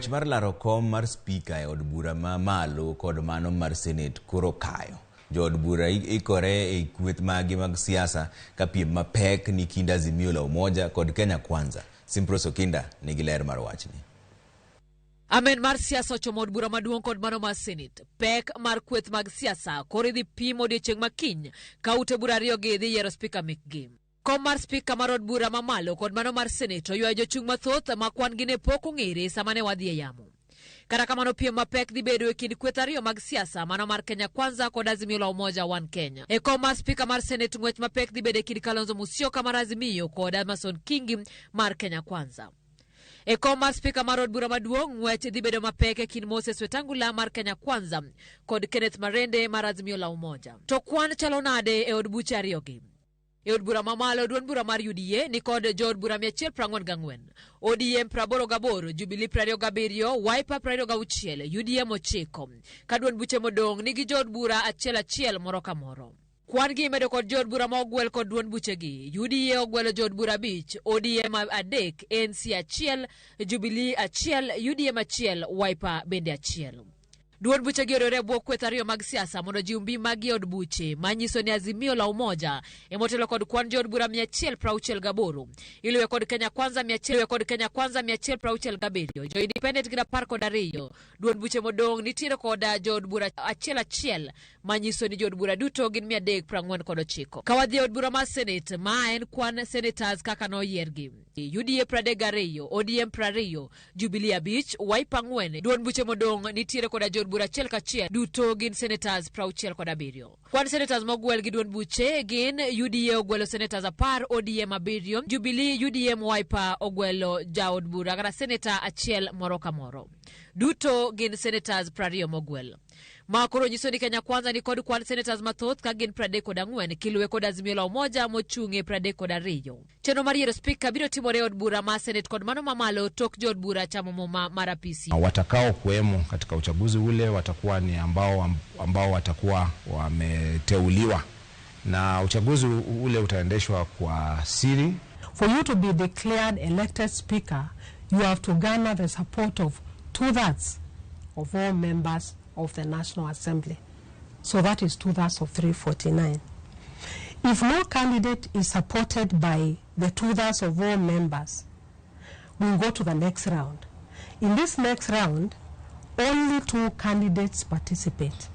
Ng'wech mar laro kom mar spika e od bura ma malo kod mano mar senet koro kayo. Jood bura ikore e kweth maggi mag siasa ka piem mapek ni kind Azimio la Umoja kod Kenya Kwanza. Simprose Okinda nigi ler mar wachni. Amen mar siasa ochomo od bura maduong' kod mano mar senet. Pek mar kweth mag siasa koro idhi pim odiechieng' ma kiny ka ute bura ariyogi dhi yiero spika mekgi. Kom mar spika mar od bura mamalo kod mano mar senet oywayo jochung' mathoth ma kwan gi ne pok ong'ere sama ne wadhi e yamo. Kata kamano piem mapek dhi bedo e kind kweth ariyo mag siasa mano mar Kenya Kwanza kod Azimio la Umoja One Kenya. E kom mar spika mar senet ng'wech mapek dhi bedo e kind Kalonzo Musyoka mar Azimio kod Amason Kingi mar Kenya Kwanza. E kom mar spika mar od bura maduong' ng'wech dhi bedo mapek e kind Moses Wetangula mar Kenya Kwanza kod Kenneth Marende mar Azimio la Umoja. To kwan chalo nade e od buche ariyogi? E od bura mamalo, duond bura mar UDA ni kod jood bura 144, ODM 88, Jubilee 27, Wiper 26, UDM 9, ka duond buche modong' nigi jood bura achiel achiel moro ka moro. Kwan gi imedo kod jood bura ma ogwel kod duond buchegi. UDA ogwelo jood bura 5, ODM 3, ANC 1, Jubilee 1, UDM 1, Wiper bende 1. Duond buchegi oriwore e bwo kweth ariyo mag siasa mondo ojiw mbi maggi e od buche manyiso ni Azimio la Umoja emotelo kod kwan jood bura 168, iluwe kod Kenya Kwanza 100 kod Kenya Kwanza 167, jo Independent gin 12. Duond buche modong' nitiere koda jood bura achiel achiel manyiso ni jood bura duto gin 349. Ka wadhi e od bura mar Senate, ma en kwan senators kaka noyiergi. UDA 32, ODM 20, Jubilee 5, Wiper 4, duond buche modong' nitiere koda jood bura achiel kachiel, duto gin senators 67. Kwan senators mogwel gi duond buche gin UDA ogwelo senators 10, ODM 7, Jubilee, UDM, Wiper ogwelo jaod bura kata senator achiel moro ka moro. Duto gin senators 20 mogwel. Ma koro nyiso ni Kenya Kwanza ni kod kwan senators mathoth ka gin 34 kiluwe kod Azimio la Umoja mochung' e 32. Chenro mar yiero spika biro timore e od bura ma Senate kod mano mamalo tok jood bura chamo muma mar apisi. Watakao kuwemo katika uchaguzi ule watakuwa ni ambao watakuwa wameteuliwa, na uchaguzi ule utaendeshwa kwa siri. For you to be declared elected speaker, you have to garner the support of 2/3 of all members of the National Assembly. So that is 2/3 of 349. If no candidate is supported by the 2/3 of all members, we'll go to the next round. In this next round, only 2 candidates participate.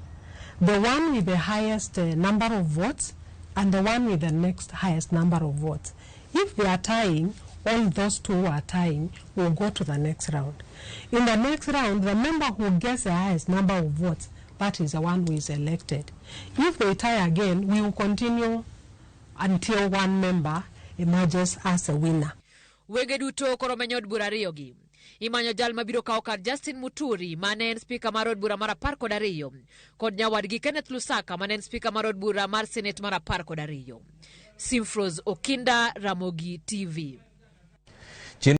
The one with the highest number of votes and the one with the next highest number of votes. If they are tying, all those 2 are tying, will go to the next round. In the next round, the member who gets the highest number of votes, that is the one who is elected. If they tie again, we will continue until one member emerges as a winner. Wenge duto koro menyo od bura ariyogi. Imanyo jal mabiro kawo kar Justin Muturi mane en spika mar od bura mar 12 kod nyawadgi Kenneth Lusaka mane en spika mar od bura mar Senate mar 12. Simfrose Okinda, Ramogi TV.